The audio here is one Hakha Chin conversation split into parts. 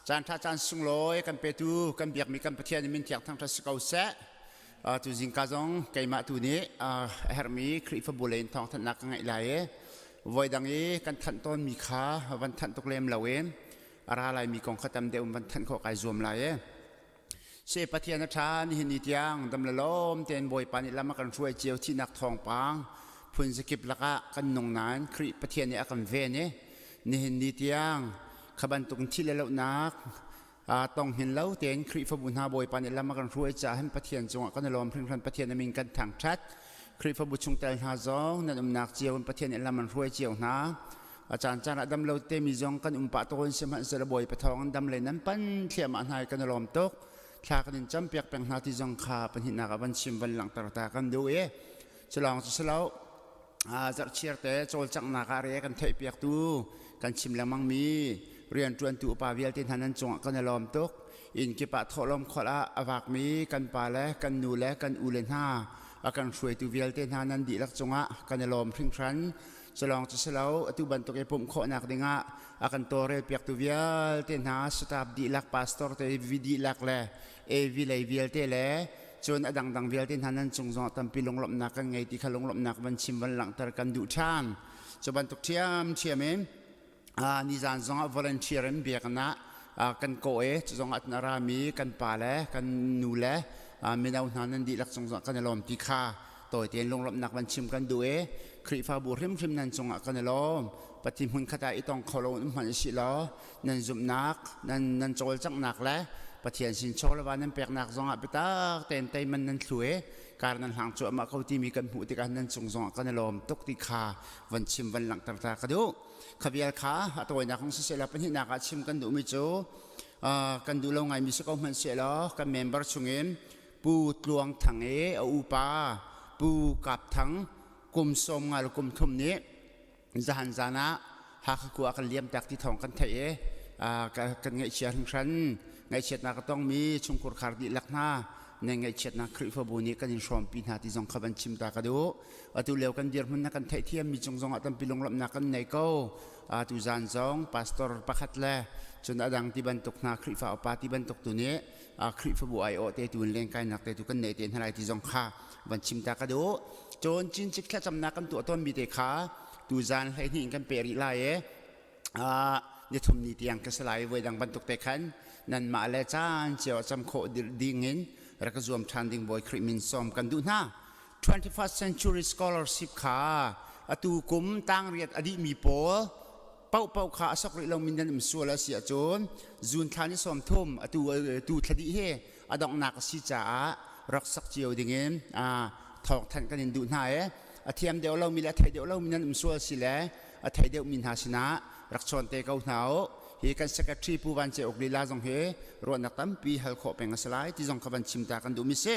Caan ṭha caan sunglawi kan petu kan biakmi kan Pathian in min thiang thangṭhat si ko seh. Tu zingka zong keimah tu nih a herhmi Khrihfabu lei in thawngthanhnak ka ngeih lai i voi dang i kan thanh tawnmi kha van thanh tuk lem loin a ra laimi kong kha tam deuh in van thanh khawh kai zuam lai i Se Pathian a ṭha nihin ni tiang dam le lawm tein Bawipa nih lam a kan hruai cio thihnak thawngpang phun zakip lakah kan nung nain Khrih Pathian nih a kan ven i nihin ni tiang kha bantuk thi le lohnak tong hin lo tein Khrihfabu hna Bawipa nih lam a kan hruai caah hin Pathian cungah kan i lawm hringhran Pathian a min kan thangṭhat Khrihfabu chungtel hna zong nan umnak cio in Pathian nih lam an hruai cio hna A caancaan ah dam lo temi zong kan um pah tawn sihmanhsehlaw Bawipa thawng in dam lei nan pan thliahmah hna i kan i lawm tuk. Thla kan in campiak peng hna ti zong kha pahnihnak ah van chim van langhter ta kan duh i culawng cu si lo zarhchiar te cawlcanghnak ah re kan theihpiaktu kan chim lengmangmi rianṭuantu upa vialte hna nan cungah kan i lawm tuk. Inn kip ah thawhlawm kholh ah a vakmi kan pa le kan nu le kan u le hna a kan hruaitu vialte hna nan dihlak cungah kan i lawm hringhran. Culawng cu si lo, atu bantuk i pumh khawhnak dingah a kan tawlrel piaktu vialte hna, staff dihlak, pastor te vi dihlak le AV lei vialte le cun a dangdang vialte hna nan cung zongah tampi lunglawmhnak kan ngei ti kha lunglawmhnak van chim van langhter kan duh ṭhan. Cu bantuk ṭhiamṭhiam in nizan zongah volunteer in biakinn ah kan kawh i cu zongah a rami kan pa le kan nu le mino hna nan dihlak cung zongah kan i lawm ti kha tawi tein lunglawmhnak van chim kan duh i Khrihfabu hrimhrim nan cungah kan i lawm. Pati hmun khat ah i tong kho lo in hmanh si law nan zumhnak nan nan cawlcanghnak le Pathian sin chawleva nan peknak zongah biatak tein teiman nan thlu i kar nan hlang cuahmah ko timi kan hmuh tikah nan cung zongah kan i lawm tuk ti kha van chim van langhter ta ka duh. Kha vial kha a tawinak hong siseh law pahnihnak ah chim kan duhmi cu kan duh lo ngaimi si ko hmanh seh law kan member chungin Pu Tluang Thang i a upa Pu Kap Thang kum 50 le kum 30 nih zahan zan ah Hakha khua kan liam tak ti thawng kan theih i kan ngaihchia hringhran ngaihchiatnak a tongmi chungkhur khar dihlak hna ne ngaihchiatnak Khrihfabu nih kan in hrawmpi hna ti zong kha van chim ta ka duh atu lio kan dirhmun na kan theihthiam mi cung zong ah tampi lunglawmhnak kan nei ko tu zan zong pastor pakhat le cun adang ti bantuk hna Khrihfa upa ti bantuk tu nih Khrihfabu aiawh te tu in lengkainak te tu kan nei te hna lai ti zong kha van chim ta ka duh cun cincik thlacamnak kan tuah tawn mi te kha tu zan 12 in kan pe rih lai e ni thum ni tiang ka si lai voi dang bantuk te khan nanmah le caan cio cam khawh ding in rak zuam ṭhan ding Bawi Khrih min sawm kan duh hna 21st century scholarship kha atu kum tangriat a dihmi pawl paohpaoh kha a sok rih lomi nan um sual a si ahcun June thla ni 30 atu tu thla dih hi a donghnak a si caah rak sak cio dingin thawngthanh kan in duh hna i a thiam deuh lomi le a thei deuh lomi nan um sual si le a thei deuhmi hna sinah rak chawn te ko hna u hi kan secretary Pu Van Ce Uk lila zong hi ruahnak tampi hal khawh peng a si lai ti zong kha van chim ta kan duhmi si.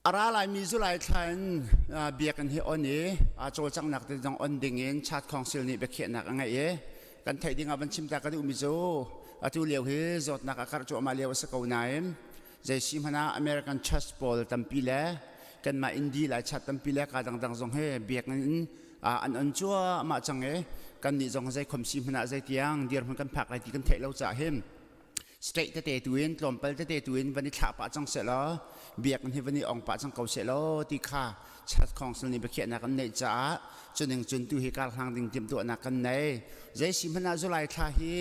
A ra laimi July thla in biakinn hi on i cawlcanghnak te zong on ding in Chat Council nih biakhiahnak a ngeih i kan theih ding ah van chim ta ka duhmi cu atu lio hi zawtnak a karh cuahmah lio a si ko nain zei si hmanh ah American Church pawl tampi le kanmah Indi lai chat tampi le ka dangdang zong hi biakinn in an on cuahmah cang i kannih zong zei khom si hmanh ah zei tiang dirhmun kan phak lai ti kan theih lo caah hin state tete tu in tlawmpal tete tu in van i thlah pah cang seh law biakinn hi van i ong pah cang ko seh law ti kha chat council nih biakhiahnak an neih caah cuning cun tu hi karhlang ding timhtuahnak kan nei zei si hmanh ah July thla hi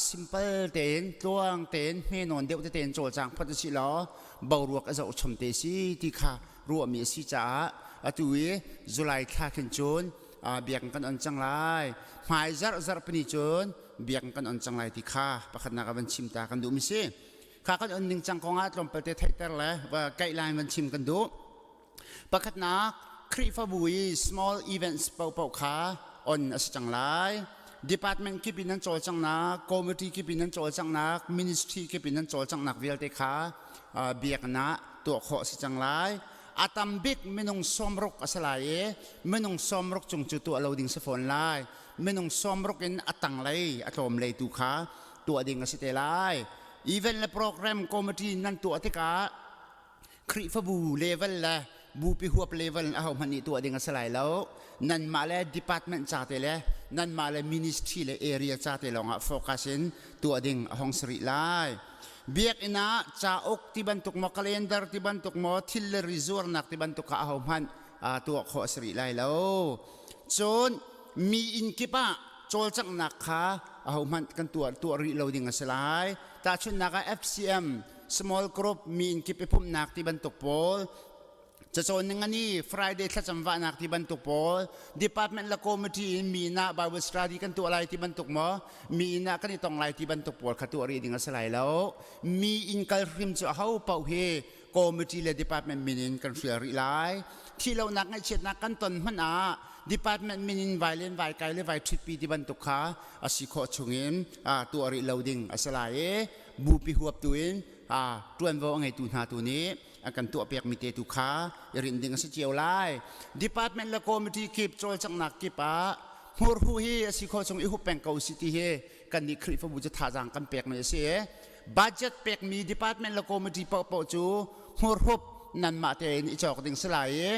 simple tein tluang tein hme nawn deuh tete in cawlcang phot si law boruak a zoh chom te si ti kha ruahmi a si caah atu i July thla khin cun biakinn kan on cang lai hmai zarh zarh pini cun biakinn kan on cang lai ti kha pakhatnak ah van chim ta kan duhmi si kha kan on ning cang kong ah tlawmpal te theihter le va kaih lai van chim kan duh pakhatnak Khrihfabu i small events paohpaoh kha on a si cang lai department kip in nan cawlcanghnak committee kip in nan cawlcanghnak ministry kip in nan cawlcanghnak vialte kha biakinn ah tuah khawh a si cang lai a tam bik minung 60 a si lai i minung 60 cung cu tuah lo ding si fawn lai minung 60 in a tanglei a tlawm lei tu kha tuah ding a si te lai event le program committee nan tuah tikah Khrihfabu level le Bupi huap level in aho hmanh nih tuah ding a si lai lo. Nanmah le department ca te le nanmah le ministry le area ca te lawng ah focus in tuah ding a hong si rih lai. Biakinn ah cauk ti bantuk maw, calendar ti bantuk maw, thil le ri zuarnak ti bantuk kha aho hmanh tuah khawh a si rih lai lo. Cun mi inn kip ah cawlcanghnak kha ahohmanh kan tuah rih lo ding a si lai. Tahchunhnak ah FCM, small group, mi inn kip i pumhnak ti bantuk pawl, cacawn ning ani Friday thlacam vahnak ti bantuk pawl, department le committee in mi inn ah Bible study kan tuah lai ti bantuk maw, mi inn ah kan i tong lai ti bantuk pawl kha tuah rih ding a si lai lo. Mi inn kal hrim cu aho paoh hi committee le department min in kan hrial rih lai. Thihlonak ngaihchiatnak kan ton hmanh ah department min in vai len vai kai le vai ṭhitpi ti bantuk kha a si khawh chungin tuah rih lo ding a si lai i bupi huap tu in ṭuanvo a ngeitu hna tu nih an kan tuahpiakmi te tu kha i rinh ding a si cio lai. Department le committee kip cawlcanghnak kip ah hmurhu hi a si khawh chung i hup peng ko si ti hi kannih Khrihfabu cu thazaang kan pekmi a si. Budget pekmi department le committee paohpaoh cu hmurhup nanmah tein i cawk ding si lai i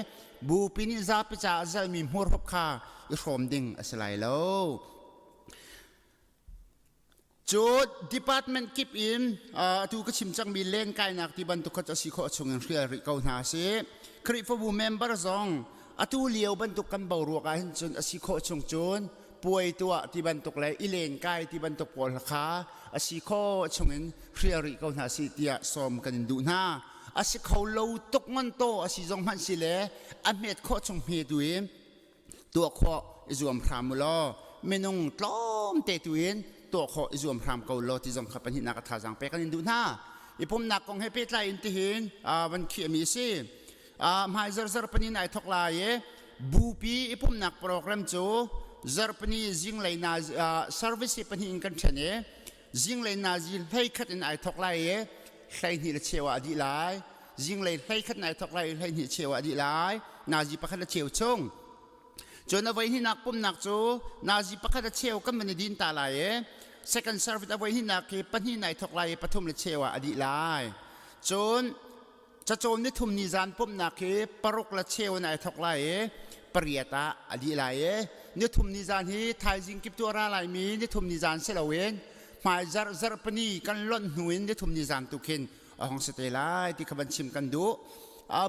bupi nih zapi caah zalmi hmurhup kha i hrawm ding a si lai lo. Cu department kip in atu ka chim cangmi lenkainak ti bantuk kha cu a si khawh chungin hrial rih ko hna si. Khrihfabu member zong atu lio bantuk kan boruak ah hin cun a si khawh chung cun puai tuah ti bantuk le i lenkai ti bantuk pawl kha a si khawh chungin hrial rih ko hna si tiah sawm kan in duh hna. A si kho lo tuk ngon to a si zong hmanh si le a hmet khawh chung hme tu in tuah khawh i zuam hram u law minung tlawm te tu in tuah khawh i zuam hram ko law ti zong kha pahnihnak a thazaang pek kan in duh hna. I pumnak kong he pehtlai in tihin van khiahmi a si. Hmai zarzar panin ai thok lai i bupi i pumnak program cu zarpani zinglei na service hi pahnih in kan ṭhen i zinglei nazi hlei khat in ai thok lai i 12 le cheu ah a dih lai. Zinglei 11 in ai thok lai i 12 cheu ah a dih lai, nazi pakhat le cheu chung. Cun a voi hnihnak pumnak cu nazi pakhat a cheu kan van i din ta lai i second service a voi hnihnak hi pahnih in ai thok lai i pathum le cheu ah a dih lai. Cun cacawn ni thum ni zan pumhnak hi paruk le cheu in ai thok lai i pariat ah a dih lai i ni thum ni zan hi thaizing kip tu a ra laimi ni thum ni zan si loin hmai zarh zarhpani kan lonh hnu in ni thum ni zan tu khin a hong si te lai ti kha van chim kan duh.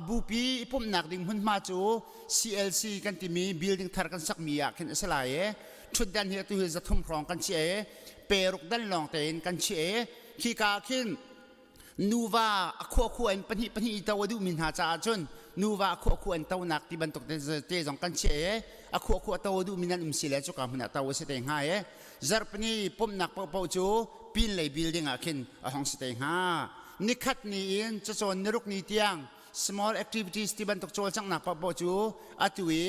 Bupi i pumhnak ding hmunhma cu CLC kan timi building thar kan sakmi ah khin a si lai i ṭhutdan hi atu hi 300 hrawng kan chiah i peruk dan lawng tein kan chiah i khika khin nuva a khuakhua in pahnih pahnih i to a duhmi hna caah cun nuva a khuakhua in tonak ti bantuk te zong kan chiah i a khuakhua to a duhmi nan um si le cuka hmun ah to a si te hnga i zarhpini pumhnak paohpaoh cu pinlei building ah khin a hong si te hnga. Nikhat ni in cacawn niruk ni tiang small activities ti bantuk cawlcanghnak paohpaoh cu atu i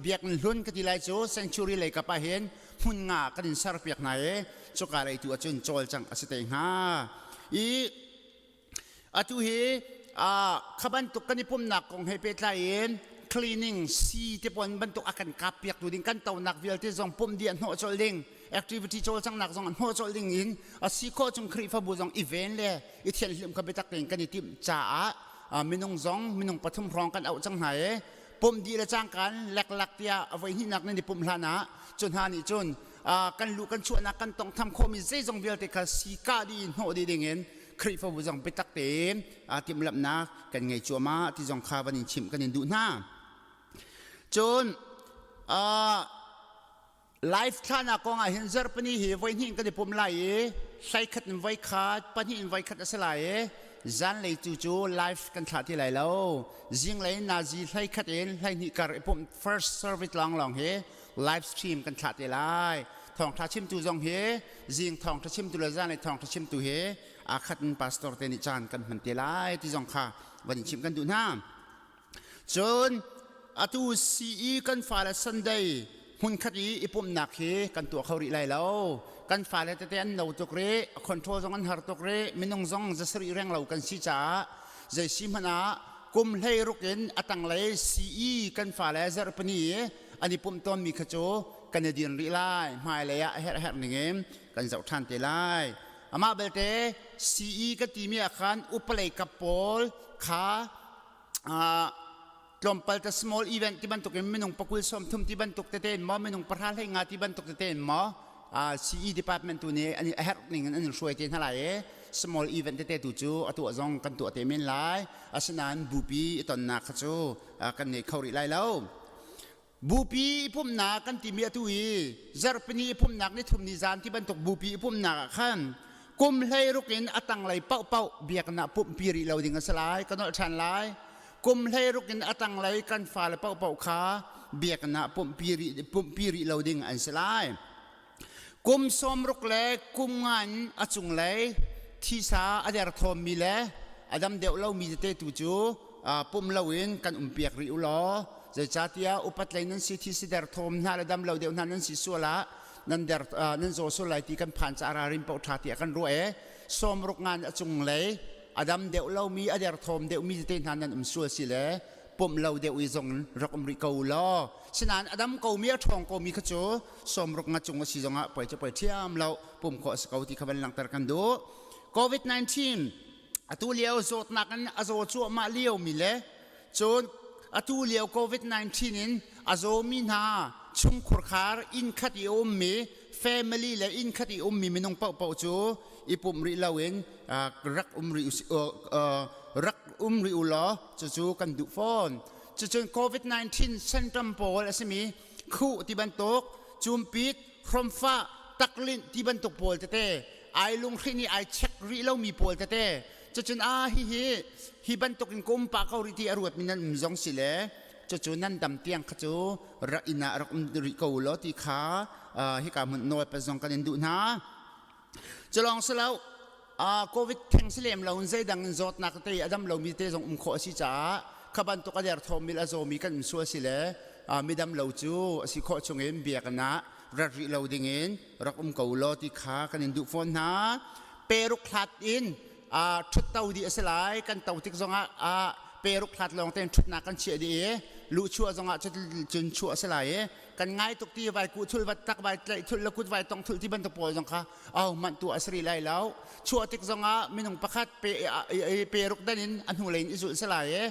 biakinn hlun ka ti lai cu sanctuary lei kap ah hin hmun nga kan in serpiak hna i cuka lei tu ahcun cawlcangh a si te hnga. I atu hi kha bantuk kan i pumnak kong he pehtlai in cleaning si te pawn bantuk a kan kap piak tu ding, kan tonak vialte zong pum dih a hnawh colh ding, activity cawlcanghnak zong a hnawh colh ding in a si khawh chung Khrihfabu zong i ven le i thianhlim kha biatak tein kan i timh caah minung zong minung pathum hrawng kan auh cang hna i pumh dih le cangkan leklak tiah a voi hnihnak nan i pumh hlan ah cu hna nih cun kan lu kan chuahnak kan tonghtham khawhmi zeizong vialte kha si kah dih in hnawh dih ding in Khrihfabu zong biatak tein timhlamhnak kan ngei cuahmah ti zong kha van in chimh kan in duh hna. Cun live thlahnak kong ah hin zarhpini hi voi hnih in kan i pum lai i hlei khat in voi khat, pahnih in voi khat a si lai i zanlei tu cu live kan thlah ti lai lo. Zinglei nazi 11 in 12 kar i pumh first service lawnglawng hi live stream kan thlah te lai. Thawngṭha chimtu zong hi zing thawngṭha chimtu le zanlei thawngṭha chimtu hi aa khat in pastor te nih caan kan hman te lai ti zong kha van in chimh kan duh hna. Cun atu CE kan fale Sunday hmunkhat i i pumhnak hi kan tuah kho rih lai lo. Kan fale tete an no tuk rih, control zong an har tuk rih, minung zong 7 reng lo kan si caah zei si hmanh ah kum 16 in a tanglei CE kan fale zarhpini i an i pumh tawnmi kha cu kan i din rih lai. Hmailei ah a herh herh ning in kan zoh ṭhan te lai. Amah belte CE kan timi ah khan upalei kap pawl kha. Tlawmpal ta small event ti bantuk in minung pakul som thum ti bantuk tete in maw, minung pahra hlei nga ti bantuk tete in maw, CE department tu nih an a herh ning in an in hruai te hna lai i small event tete tu cu a tuah zong kan tuah te men lai. Asinain bupi i tonnak kha cu kan ngei kho rih lai lo. Bupi i pumhnak kan timi atu i zarhpini i pumhnak ni thum ni zan ti bantuk bupi i pumhnak ah khan kum hleiruk in a tanglei paohpaoh biakinn ah pumhpi rih lo ding a si lai. Ka nolh ṭhan lai. Kum 16 in a tanglei kan fale paohpaoh kha biakinn ah pumhpi rih lo ding an si lai. Kum 60 le kum nga in a cunglei thisa a derthawmmi le a dam deuh lomi tete tu cu pumh loin kan umpiak rih u law, zeicahtiah upat lei nan si, thisa derthawm hna le dam lo deuh hna nan si sual ah nan der nan zaw sual lai ti kan phan caah ralrin paoh ṭha tiah kan ruah i 60 ngan a cunglei a dam deuh lomi, a derthawm deuhmi tete hna nan um sual si le pumh lo deuh i zong rak um rih ko law. Sinain a dam komi, a ṭhawng komi kha cu 60 nga cung a si zongah poi cu poi ṭhiam lo, pum khawh a si ko ti kha van langhter kan duh. COVID-19 atu lio zawtnak in a zaw cuahmah liomi le cun atu lio COVID-19 in a zawmi hna chungkhur khar inn khat i a ummi family le inn khat i ummi minung paohpaoh cu i pumh rih loin rak um rih rak um rih u law cucu kan duh fawn. Cucun COVID-19 symptom pawl a simi khuh ti bantuk, cumpit, hromfah, taklinh ti bantuk pawl tete, ai lunghrin i ai check rih lomi pawl tete, cucun a hihi hi bantuk in ka um pah ko rih ti a ruatmi nan um zong si le cucu nan dam tiang kha cu rak inn ah rak um rih ko law ti kha hika hmun nawl pa zong kan in duh hna. Culawng si lo, COVID theng si lem lo in zeidang in zawtnak te a dam lomi te zong um khawh a si caah kha bantuk a derthawmi le a zawmi kan um sual si le midam lo cu a si khawh chungin biakinn ah rat rih lo dingin rak um ko law ti kha kan in duh fawn hna. Peruk hlat in ṭhut to dih a si lai. Kan to tik zongah peruk hlat lawng tein ṭhutnak kan chiah dih i luhchuah zongah cun chuah a si lai i kan ngai tuk ti vai ku thul vat tak vai tlaih thul le kut vai tong thul ti bantuk pawl zong kha au manh tu a si lai lo. Chuah tik zongah minung pakhat pe pe ruk dan in a hnu lei in i zulh si lai i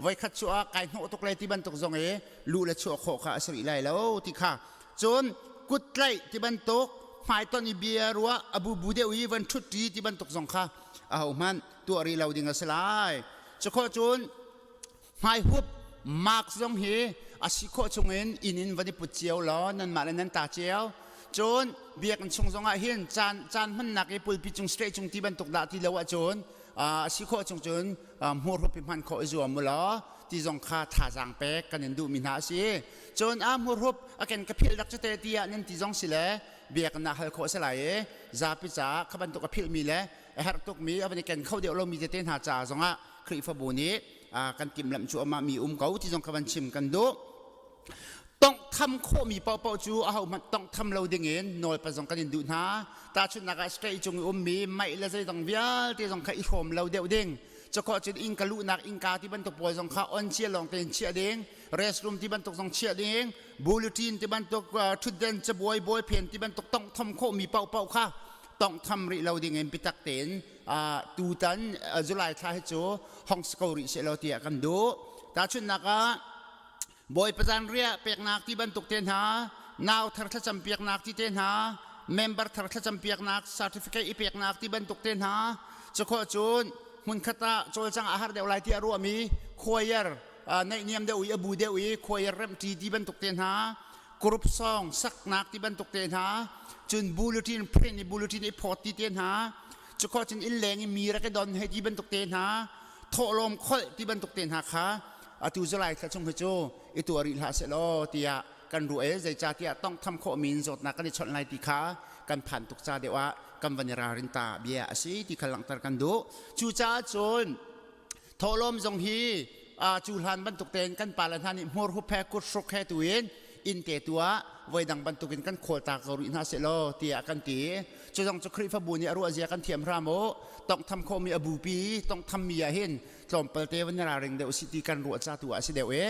voi khat chuah kai hnawh tuk lai ti bantuk zong i lu le chuah khawh kha a si lai lo ti kha. Cun kut tlaih ti bantuk, hmaiton i bia ruah a bu bu deuh i van ṭhut ṭi ti bantuk zong kha aho hmanh tuah rih lo ding a si lai. Cukhawh cun hmaihup mask zong hi a si khawh chungin inn in van i put cio law nanmah le nan ta cio. Cun biakinn chung zongah hin caan caan hmannak i pulpit cung, stage cung ti bantuk dah ti lo ahcun a si khawh chung cun hmurhup i hman khawh i zuam u law ti zong kha thazaang pek kan in duhmi hna a si. Cun a hmurhup a ken ka philh rak cu te tiah nan ti zong si le biakinn ah hal khawh a si lai i zapi caah kha bantuk a philhmi le a herh tukmi a van i ken kho deuh lomi tete hna ca zongah Khrihfabu nih kan timhlamh cu amah mi um ko ti zong kha van chim kan duh. Tonghtham khawhmi paohpaoh cu ahohmanh tonghtham lo dingin nawlpat zong kan in duh hna. Tahchunhnak ah state cung i ummi mei le zeidang vialte zong kha i hrawm lo deuh ding. Cukhawh cun innka luhnak innka ti bantuk pawl zong kha on cia lawng tein chiah ding, restroom ti bantuk zong chiah ding, bulletin ti bantuk, ṭhutden cabuai bawlphen ti bantuk tonghtham khawhmi paohpaoh kha tonghtham rih lo dingin biatak tein tutan July thla hi cu hong si ko rih sehlaw tiah kan duh. Tahchunhnak ah Bawipa zanriah peknak ti bantuk te hna, nau thar thlacam piaknak ti te hna, member thar thlacam piaknak certificate i peknak ti bantuk te hna, cukhawh cun hmunkhat ah cawlcang a har deuh lai tiah ruahmi choir naihniam deuh i a bu deuh i choir remhṭi ti bantuk te hna, group song saknak ti bantuk te hna, cun bulletin print i bulletin i phawt ti te hna, cukhawh cun inn leng i mi rak i don hei ti bantuk te hna, thawhlawm kholh ti bantuk te hna kha atu July thla chung hi cu i tuah rih hlah sehlaw tiah kan ruah i zeicahtiah tonghtham khawhmi in zawtnak kan i chawnh lai ti kha kan phan tuk ca deuh ah kan van i ralrin ta bia a si ti kha langhter kan duh. Cucaah cun thawhlawm zong hi cu hlan bantuk tein kan pale hna nih hmur hup he kut hruk he tuin inn te tu ah voidang bantukin kan khawl ta ko rih hna sehlaw tiah kan ti. Cu zong cu Khrihfabu nih a ruah zia kan thiam hram u. Tonghtham khawhmi a bupi tonghtham mi ah hin tlawmpal te van ralring deuh si ti kan ruah ca tu ah si deuh i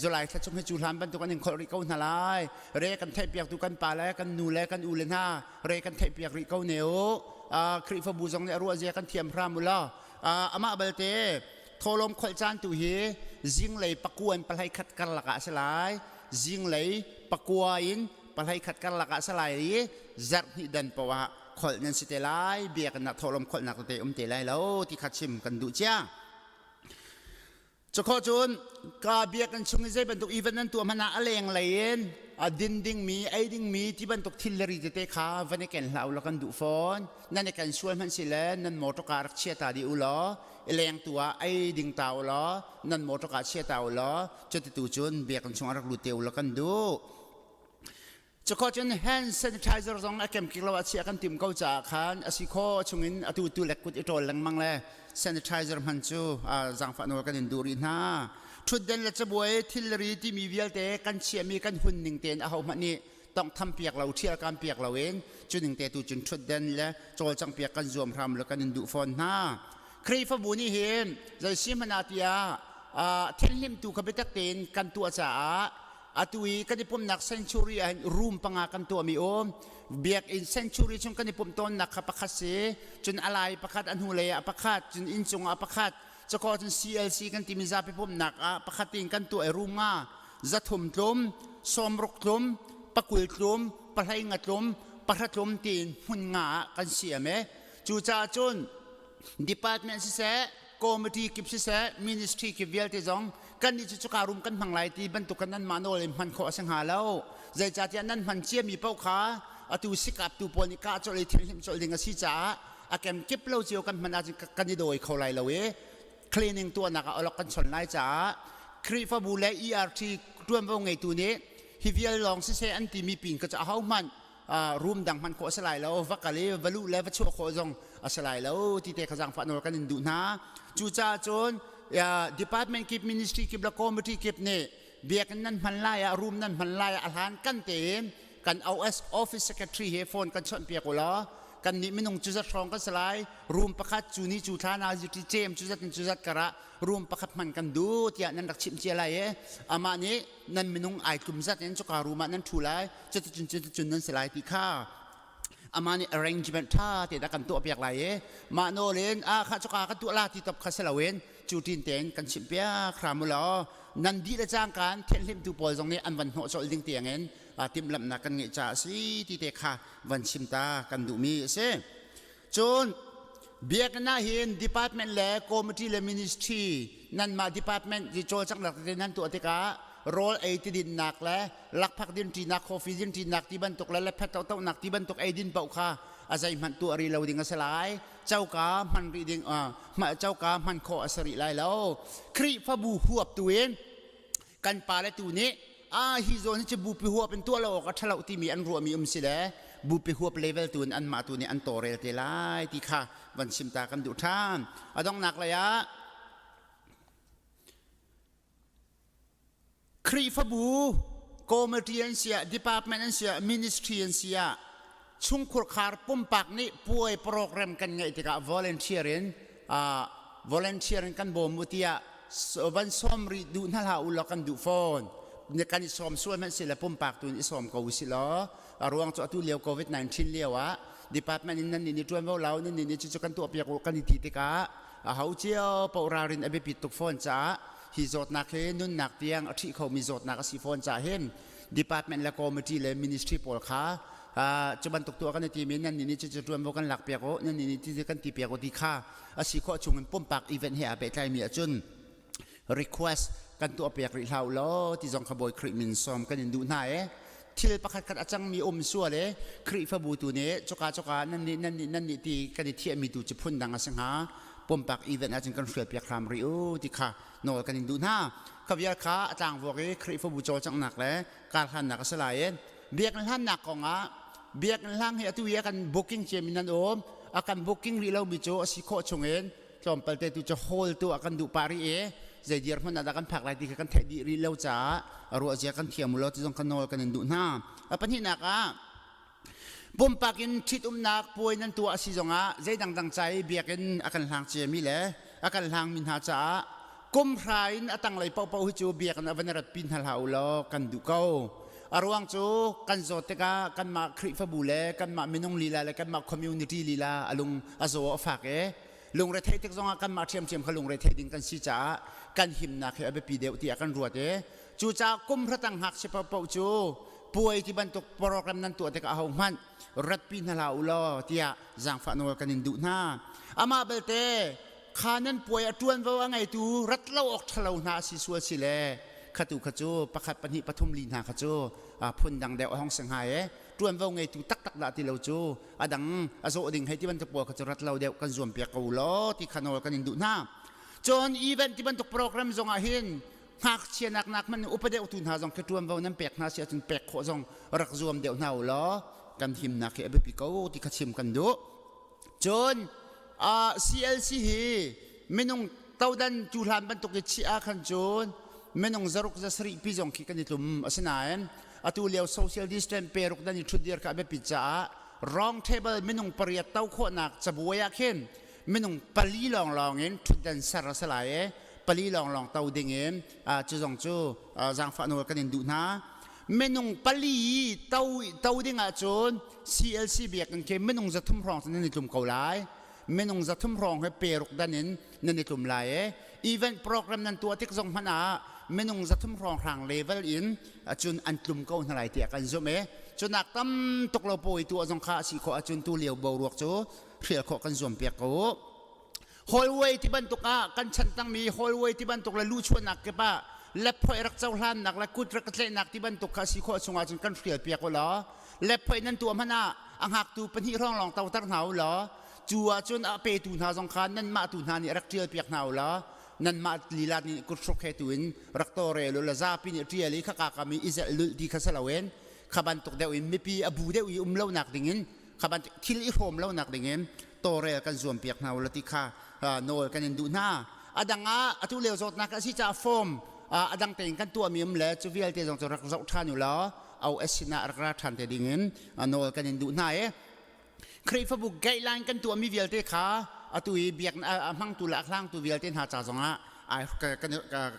July thla chung hi cu hlan bantuk an in kholh rih ko hna lai. Re kan theih piak tu kan pa le kan nu le kan u le hna re kan theih piak rih ko ne u. Khrihfabu zong nih a ruah zia kan thiam hram u law amah balte thawlawm kholh caan tu hi Zinglei pakua in pahlei khat karlak ah a si lai. Zinglei pakua in pahlei khat karlak ah a si lai i zarh hnih dan paoh ah kholh nan si te lai. Biakinn ah thawhlawm kholhnak tete um te lai lo ti kha chim kan duh cia. Cukhawh cun ka biakinn chung i zei bantuk event nan tuah hmanh ah a lenglei in a din dingmi, ei dingmi ti bantuk thil le ri tete kha van i ken hlah u law kan duh fawn. Nan i ken sual hmanh si le nan motor car rak chia ta dih u law i leng tu ah ei ding ta u law nan motor car chia ta u law cuti tu cun biakinn chung ah rak lut te u law kan duh. Cukhawh cun hand sanitizer zong a kemkik lo ah chiah kan tim ko caah khan a si kho chungin atu tu le kut i ṭawl lengmang le sanitizer hman cu zaangfah nawl kan in duh rih hna. Ṭhutden le cabuai thilri timi vialte kan chiahmi kan hun ning tein ahohmanh nih tonghtham piak lo ṭhial kam piak loin cu ning te tu cun ṭhutden le cawlcangh piak kan zuam hram le kan in duh fawn hna. Khrihfabu nih hin zei si hmanh ah tiah thinhlimtu kha biatak tein kan tuah caah Atu i kan i pumhnak sanctuary ah hin room panga kan tuahmi um. Biakinn sanctuary chung kan i pumh tawnnak kha pakhat si. Cun a lai pakhat, a hnulei ah pakhat, cun inncung ah pakhat. Cakaw cun CLC kan timi zapi pumhnak ah pakhat in kan tuah i room nga 300 tlum, 60 tlum, 20 tlum, 15 tlum, 10 tlum tiin hmun nga ah kan siam e. Cucaah cun department siseh committee kip siseh ministry kip vialte zong kan nih cu cuka room kan hmang lai ti bantuk kan nanmah nawl in hman khawh a si hnga lo. Zeicahtiah nan hman ciami paoh kha atu sikaptu pawl nih kah colh i thil hlimh colh ding a si caah a kemkip lo cio kan hman ahcun kan i dawi kho lai lo i cleaning tuahnak ah olok kan chon lai caah Khrihfabu le ERT ṭuanvo ngeitu nih hi vial lawng siseh an timi pin ka cu ahohmanh room dang hman khawh a si lai lo, va kal i va luh le va chuah khawh zong a si lai lo ti te kha zaangfah nawl kan in duh hna. Cucaah cun department kip, ministry kip le committee kip nih biakinn nan hman lai ah, room nan hman lai ah a hlan kan tein kan OS office secretary he phone kan chawnh piak u law kan nih minung cu zat hrawng kan si lai, room pakhat cu ni cu thla na cem cu zat in cu zat karah room pakhat hman kan duh tiah nan rak chimh cia lai i amah nih nan minung ai tlum zat in cuka room ah nan ṭhu lai, cuticun cuticun nan si lai ti kha amah nih arrangement ṭha te dah kan tuah piak lai i mah nawl in a kha cuka kan tuah la ti top kha si loin cu tin tein kan chimh piak hram u law nan dih le cangkaan thianhhlimhtu pawl zong nih an van hnawh colh ding tiangin timhlamhnak kan ngeih caah a si ti te kha van chim ta kan duhmi a si. Cun biakinn ah hin department le committee le ministry nanmah department i cawlcanghnak tete nan tuah tikah rawl ei ti dinnak le lakphak din ṭinak, coffee din ṭinak ti bantuk le lephet tohtohnak ti bantuk ei din paoh kha a zeihmanh tuah rih lo ding a si lai. Coka hman rih ding coka hman khawh a si rih lai lo. Khrihfabu huap tu in kan pale tu nih a hi zawn hi cu bupi huap in tuah lo awk a ṭhalo timi an ruahmi um si le bupi huap level tu in anmah tu nih an tawrel te lai ti kha van chim ta kan duh ṭhan. A donghnak lei ah Khrihfabu committee an si ah, department an si ah, ministry an si ah chungkhur khar pumpak nih puai program kan ngeih tikah volunteer in volunteer in kan bawm u tiah van sawm rih duh hna hlah u law kan duh fawn. Kan i sawm sual hmanh si le pumpak tu in i sawm ko u si law a ruang cu atu lio COVID-19 lio ah department in nan nih nih ṭuanvo lo nan nih nih cucu kan tuah piak u kan i ti tikah a ho cio paoh ralrin a biapit tuk fawn caah hi zawtnak hi nunnak tiang a ṭhih khomi zawtnak a si fawn caah hin department le committee le ministry pawl kha cu bantuk tuah kan i tim i nan nih nih cucu ṭuanvo kan lak piak u, nan nih nih ti kan ti piak u ti kha a si khawh chung in pumpak event he aa pehtlaimi ahcun request kan tuah piak rih hlah u law ti zong kha Bawi Khrih min sawm kan in duh hna e. Thil pakhat khat a cangmi um sual e Khrihfabu tu nih cuka cuka nan nih nan nih nan nih ti kan i thiahmi tu cu phun dang a si hnga, pumpak event ahcun kan hrial piak hram rih u ti kha nawl kan in duh hna. Kha vial kha a tlangvuak i Khrihfabu cawlcanghnak le karhlannak a si lai i biakinn hlannak kongah biakinn hlang hi atu i a kan booking ciami nan um, a kan booking rih lomi cu a si khawh chungin tlawmpal te tu cu hall tu a kan duh pah rih i zei dirhmun ah dah kan phak lai ti kha kan theih dih rih lo caah a ruah zia kan thiam u law ti zong kan nawl kan in duh hna. A pahnihnak ah pumpak in ṭhitumnak puai nan tuah a si zongah zei dangdang ca i biakinn a kan hlang ciami le a kan hlangmi hna caah kum hra in a tanglei paohpaoh hi cu biakinn a van i ratpi hna hlah u law kan duh ko. A ruang cu kan zawt tikah kanmah Khrihfabu le kanmah minung lila le kanmah community lila a lung a zaw a fak i. Lungre theih tik zongah kanmah ṭhiamṭhiam kha lungre theih ding kan si caah kan himnak hi a biapi deuh tiah kan ruat i cucaah kum hratang ngakchia paohpaoh cu puai ti bantuk program nan tuah tikah ahohmanh ratpi hna hlah u law tiah zaangfah nawl kan in duh hna. Amah belte kha nan puai a ṭuanvo a ngeitu rat lo awk ṭhalo hna a si sual si le khatu kha cu pakhat pahnih pathum li hna kha cu phundang deuh a hong si hnga i ṭuanvo ngeitu taktak dah ti lo cu a dang a zawh ding hei ti bantuk pawl kha cu rat lo deuh kan zuam piak ko law ti kha nawl kan in duh hna. Cun event ti bantuk program zong ah hin ngakchia nak nak man upa deuh tu hna zong khi ṭuanvo nan pek hna si ahcun pek khawh zong rak zuam deuh hna u law kan himnak hi a biapi ko ti kha chim kan duh. Cun CLC hi minung todan cuhlan bantuk i chiah ah khan cun minung zaruk za sarih pi zong khi kan i tlum. Asinain atu lio social distance peruk dan i ṭhutdir kha a biapit caah round table minung pariat to khawhnak cabuai ah khin minung pali lawnglawng in ṭhutdan ser a si lai i pali lawnglawng to ding in cu zong cu zaangfah nawl kan in duh hna. Minung pali to to ding ahcun CLC biakinn khi minung 300 hrawng cu nan i tlum ko lai. Minung 300 hrawng he peruk dan in nan i tlum lai i event program nan tuah tik zong hmanh ah minung 300 hrawng hrang level in cun an tlum ko hna lai tiah kan zumh i cunak tam tuk lo pawi tuah zong kha a si khawh ahcun tu lio boruak cu hrial khawh kan zuam piak ko. Hallway ti bantuk ah kan chan tangmi hallway ti bantuk le luhchuahnak kip ah lepphoi rak cohlannak le kut rak tlaihnak ti bantuk kha si khawh chungah cun kan hrial piak u law lepphoi nan tuah hmanh ah a hngaktu pahnih hrawng lawng toter hna u law cu ahcun a petu hna zong kha nanmah tu hna nih rak ṭial piak hna u law nanmah lila nih kuthruk he tu in rak tawrel u la zapi nih ṭial i khaka kam i i zelh lulh ti kha si loin kha bantuk deuh in mipi a bu deuh i um lonak ding in kha bantuk thil i hrawm lonak ding in tawrel kan zuam piak hna u la ti kha nawl kan in duh hna. A dang ah atu lio zawtnak a si caah form a dang tein kan tuahmi um le cu vialte zong cu rak zoh ṭhan u law OS sinah rak ra ṭhan te ding in nawl kan in duh hna i Khrihfabu guideline kan tuahmi vialte kha atu i biak a hmangtu le a hlangtu vialte hna ca zongah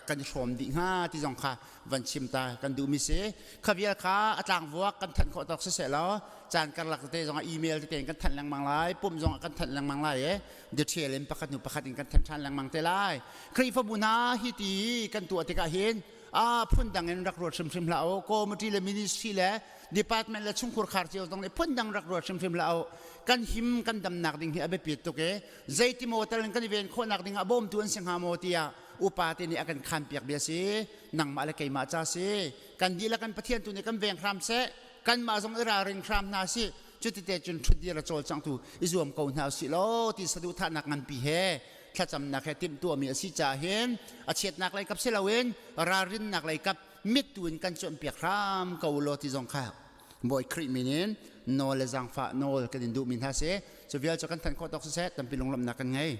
kan i hrawm dih hnga ti zong kha van chim ta kan duhmi si. Kha vial kha a tlangvuak kan thanh khawh tawk siseh law caan karlak tete zongah email tete in kan thanh lengmang lai, pumh zongah kan thanh lengmang lai i detail in pakhat hnu pakhat in kan thanh ṭhan lengmang te lai. Khrihfabu hna hi ti kan tuah tikah hin a phundang in rak ruat hrimhrim hlah u. Committee le ministry le department le chungkhur khar cio zong nih phundang rak ruat hrimhrim hlah u. Kan him kan damnak ding hi a biapi tuk i zeiti maw tal in kan i ven khawhnak ding ah bawmtu an si hnga maw tiah upa te nih a kan khan piak bia si. Nangmah le keimah ca si. Kan dihlak kan Pathian tu nih kan veng hram seh. Kanmah zong i ralring hram hna si. Cutite cun ṭhutdir a cawlcangtu i zuam ko hna usih law ti saduhthahnak nganpi he thlacamnak he timhtuahmi a si caah hin a chiatnak lei kap si loin ralrinnak lei kap mit tu in kan cawnpiak hram ko law ti zong kha Bawi Khrih min in nawl le zaangfah nawl kan in duhmi hna si. Cu vial cu kan thanh khawh tawk siseh, tampi lunglawmhnak kan ngei.